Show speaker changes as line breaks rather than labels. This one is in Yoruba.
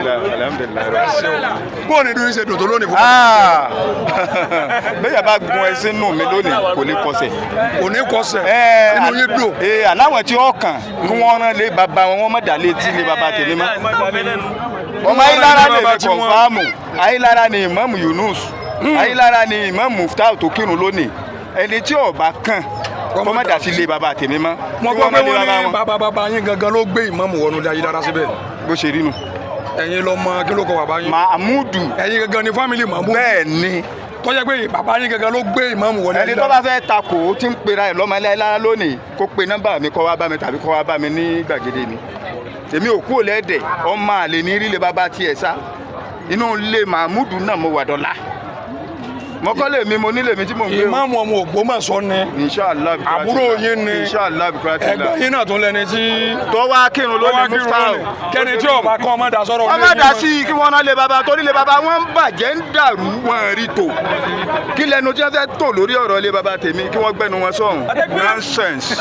Alhamdulillahi.
Bóun ni dùn ṣe dùn tó lónìí fún
Bẹ́ẹ̀ bá gun ẹṣin nù mí lónìí, kò ní kọsẹ̀.
Kò ní kọsẹ̀, inú yín dùn.
Ee, aláwọ̀ tí ó kàn kí wọ́n rán lé bàbá wọn, wọ́n má dà létí lé bàbá tèmi mọ́. Ọmọ Ayílára lè fi confirm. Ayílára ni Ìmáàmù Yunus, Ayílára ni Ìmáàmù Muftau tó kírun lónìí. Ẹni tí ó bá kàn kó má dà sí lé bàbá tèmi mọ́.
Wọ́n
Kí
gbọ́ pé
rán lé
wọ́n
bàbá
ní
wọn.
bàbá bàbá yín gangan ló gbé ìmáàmù wọnú ilé Ayílára síbẹ̀.
Bó ṣe rí nu.
Ẹ̀yin lọ mọ kí ló kọ bàbá yín?
Mahmudu.
Ẹ̀yin gangan ni family Mahmud?
Bẹ́ẹ̀ ni.
Tó jẹ́ pé bàbá yín gangan ló gbé ìmáàmù wọlé
Ẹni tó bá fẹ́ takò ó ti ń pera ẹ̀ lọ́mọ Ayílára lónìí, kó pe nọ́mbà mi, kó wá bá mi, tàbí kó wá bá mi ní gbàgede mi. Èmi ò kúrò lẹ́dẹ̀. Ọmọ àlè ní rí lè bàbá tiẹ̀ sá. Inú ilé Mahmudu náà mo wà dọ́là mọ́kọ́lé mi, mo nílé mi tí mò ń gbé o.
Ìmáàmù ọmọ Ògbómọ̀ṣọ́ ni.
Inshallah.
Àbúrò yín ni.
Inshallah.
Ẹgbẹ́ yín náà tún lẹni tí
Tó wá kírun
wọ́n wá
lónìí,
kírun
Muftau.
lónìí. Kẹ́ni tí ó bá kọ́ ọmọ dà sọ́rọ̀.
Wọ́n má dá sí i, kí wọ́n rán lé baba, torí lé baba wọ́n ń bàjẹ́, ń dàrú, wọ́n rí tò. Kí lẹnu tí wọ́n fẹ́ tò lórí ọ̀rọ̀ lé baba tèmi? Kí wọ́n gbẹ́nu wọn sọ̀hún. Nonsense.